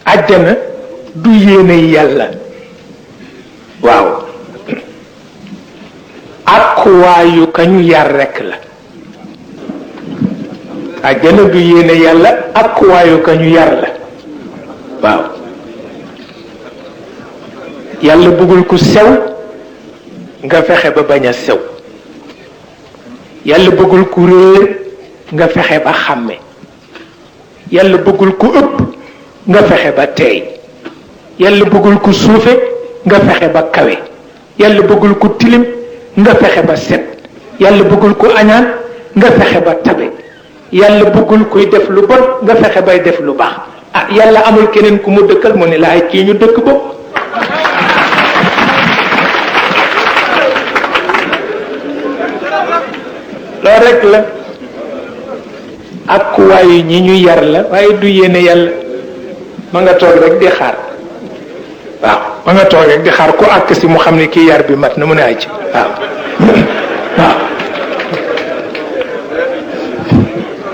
àjjana du yéene yàlla waaw ak waayu kañu yar rekk la àjjana du yéene yàlla ak waayu kañu yar la waaw yàlla bëggul ku sew nga fexe ba bañ a sew yàlla bëggul ku réer nga fexe ba xàmme yàlla bëggul ku ëpp nga fexe ba teey yàlla bëggul ku suufe nga fexe ba kawe yàlla bëggul ku tilim nga fexe ba set yàlla bëggul ku añaan nga fexe ba tabe yàlla bëggul kuy def lu bon nga fexe bay def lu baax ah yàlla amul keneen ku mu dëkkal mu ne laay kii ñu dëkk bopp loolu rek la ak waayu ñi ñu yar la waaye du yéene yàlla ma nga toog rek di xaar waaw ma nga toog rek di xaar ku àkk si mu xam ne kii yar bi mat na mu ne ay ci waaw